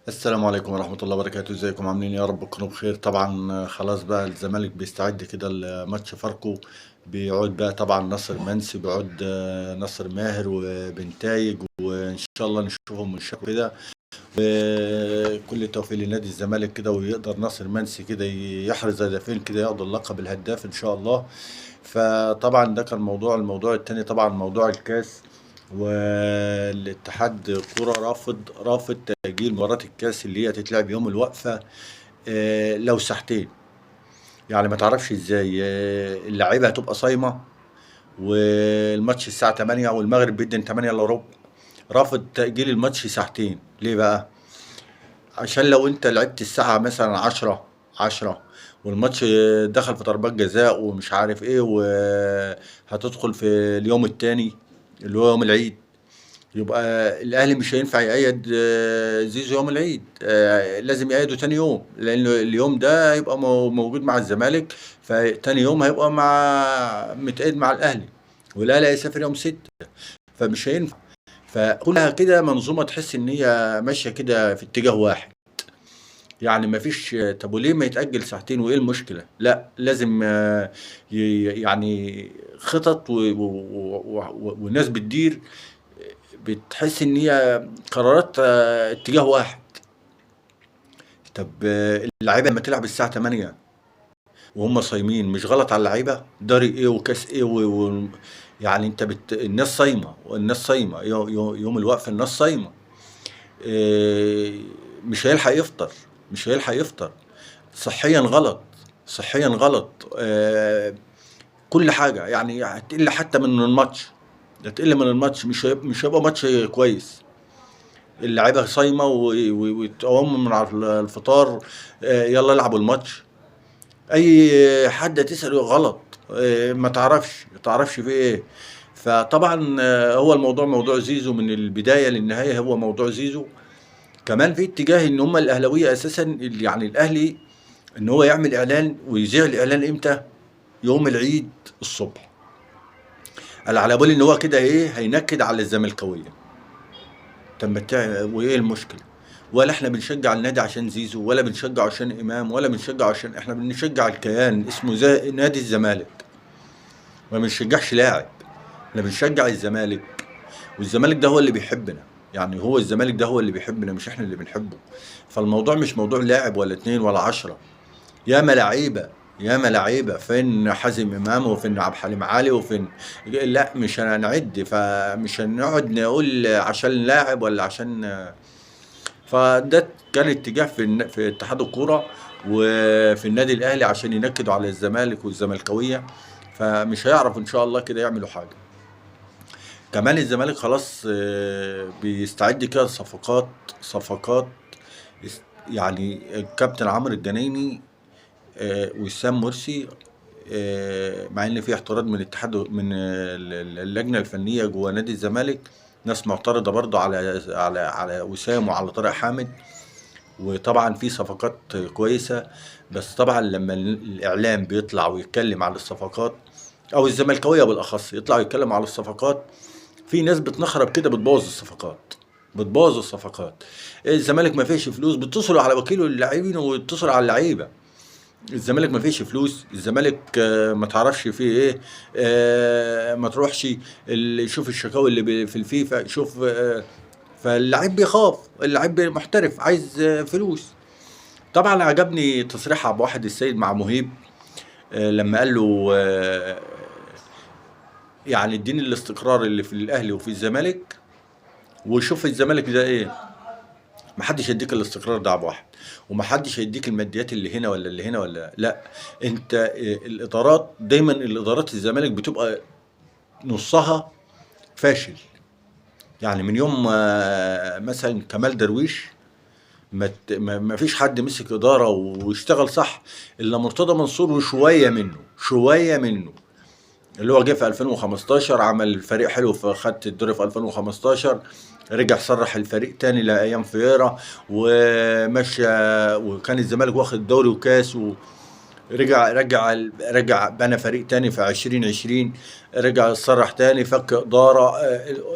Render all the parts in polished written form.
السلام عليكم ورحمة الله وبركاته. ازيكم عاملين إيه؟ يا رب تكونوا بخير. طبعا خلاص بقى الزمالك بيستعد كده لماتش فاركو، بيعود بقى طبعا ناصر منسي، بيعود ناصر ماهر وبنتايج، وان شاء الله نشوفهم من شكل كده، وكل التوفيق لنادي الزمالك كده، ويقدر ناصر منسي كده يحرز هدفين كده، ياخد اللقب الهداف ان شاء الله. فطبعا ده كان موضوع. الموضوع التاني طبعا موضوع الكاس، والاتحاد كرة رافض تأجيل مباراة الكاس اللي هي تتلعب يوم الوقفة، لو ساعتين. يعني ما تعرفش ازاي، اللعيبة هتبقى صايمة والماتش الساعة 8 والمغرب بيدن 8 الا ربع. رافض تأجيل الماتش ساعتين ليه بقى؟ عشان لو انت لعبت الساعة مثلا 10 والماتش دخل في ضربات جزاء ومش عارف ايه، وهتدخل في اليوم التاني اللي هو يوم العيد، يبقى الاهلي مش هينفع يقيد زيزو يوم العيد، لازم يقيده تاني يوم، لان اليوم ده هيبقى موجود مع الزمالك، فتاني يوم هيبقى متقيد مع الاهلي، والاهلي هيسافر يوم 6، فمش هينفع. فكلها كده منظومة تحس ان هي ماشية كده في اتجاه واحد، يعني ما فيش. طب وليه ما يتأجل ساعتين وايه المشكلة؟ لا لازم، يعني خطط وناس بتدير، بتحس ان هي قرارات اتجاه واحد. طب اللعيبة لما تلعب الساعة 8 وهم صايمين، مش غلط على اللعيبة؟ داري ايه وكاس ايه يعني انت الناس صايمه، والناس صايمه يوم الوقفة الناس صايمه، مش هيلحق يفطر، مش هيلحق يفطر. صحيا غلط، صحيا غلط، كل حاجة يعني هتقل حتى من الماتش، هتقل من الماتش، مش هيبقى ماتش كويس. اللعيبة صايمه وتقوم من على الفطار، يلا العبوا الماتش. اي حد تساله غلط، ما تعرفش، ما تعرفش في ايه. فطبعا هو الموضوع موضوع زيزو من البداية للنهاية، هو موضوع زيزو. كمان في اتجاه ان هم الاهلاوية اساسا، يعني الاهلي ان هو يعمل اعلان ويذيع الاعلان امتى؟ يوم العيد الصبح. قال على بالي ان هو كده ايه، هينكد على الزملكاويه. طب ما وايه المشكلة؟ ولا احنا بنشجع النادي عشان زيزو، ولا بنشجع عشان امام، ولا بنشجع عشان، احنا بنشجع الكيان اسمه نادي الزمالك، ما بنشجعش لاعب، احنا بنشجع الزمالك، والزمالك ده هو اللي بيحبنا، يعني هو الزمالك ده هو اللي بيحبنا، مش احنا اللي بنحبه. فالموضوع مش موضوع لاعب ولا اتنين ولا 10، ياما لعيبة، ياما لعيبة، فين حازم امام وفين عبد الحليم علي وفين، لا مش هنعد، فمش هنقعد نقول عشان لاعب ولا عشان. فده كان اتجاه في اتحاد الكورة وفي النادي الاهلي عشان ينكدوا على الزمالك والزملكاويه، فمش هيعرفوا ان شاء الله كده يعملوا حاجة. كمان الزمالك خلاص، بيستعد كده صفقات، صفقات يعني الكابتن عمرو الجنايني، وسام مرسي، مع ان في اعتراض من الاتحاد، من اللجنة الفنية جوه نادي الزمالك، ناس معترضة برضه على وسام وعلى طارق حامد، وطبعا في صفقات كويسة. بس طبعا لما الاعلام بيطلع ويتكلم على الصفقات، او الزملكاويه بالاخص يطلعوا يتكلموا على الصفقات، في ناس بتنخرب كده، بتبوظ الصفقات، بتبوظ الصفقات. الزمالك ما فيش فلوس، بيتصلوا على وكيله اللاعبين ويتصلوا على اللعيبة. الزمالك ما فيش فلوس، الزمالك، ما تعرفش فيه ايه، ما تروحش شوف الشكاوي اللي في الفيفا، شوف، فاللعيب بيخاف، اللعيب محترف عايز فلوس. طبعا عجبني تصريح عبد الواحد السيد مع مهيب، لما قال له، اديني الاستقرار اللي في الاهلي وفي الزمالك، وشوف الزمالك ده ايه. محدش هيديك الاستقرار ده يا عبد الواحد، ومحدش هيديك الماديات اللي هنا ولا اللي هنا ولا لا. انت، الادارات دايما، الادارات الزمالك بتبقى نصها فاشل. يعني من يوم، مثلا كمال درويش، ما فيش حد مسك ادارة واشتغل صح الا مرتضى منصور، وشوية منه، شوية منه اللي هو جه في 2015 عمل فريق حلو، فخدت الدوري في 2015، رجع صرح الفريق تاني لايام فييرا ومشى، وكان الزمالك واخد دوري وكاس، ورجع، رجع بنى فريق تاني في 2020، رجع صرح تاني، فك ادارة،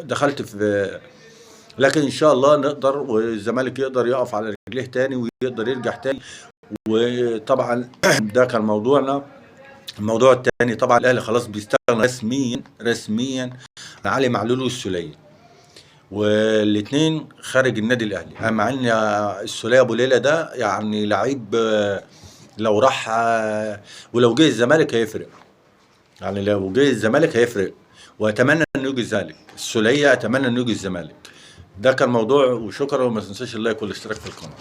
دخلت في لكن ان شاء الله نقدر، والزمالك يقدر يقف على رجليه تاني ويقدر يرجع تاني. وطبعا ده كان موضوعنا. الموضوع الثاني طبعا الاهلي خلاص بيستغنى رسميا رسميا عن علي معلول والسوليه، والاثنين خارج النادي الاهلي. مع ان السوليه ابو ليلى ده يعني لعيب، لو راح ولو جه الزمالك هيفرق، يعني لو جه الزمالك هيفرق، واتمنى انه يجي الزمالك. السوليه اتمنى انه يجي الزمالك. ده كان موضوع، وشكرا، وما تنساش اللايك والاشتراك في القناة.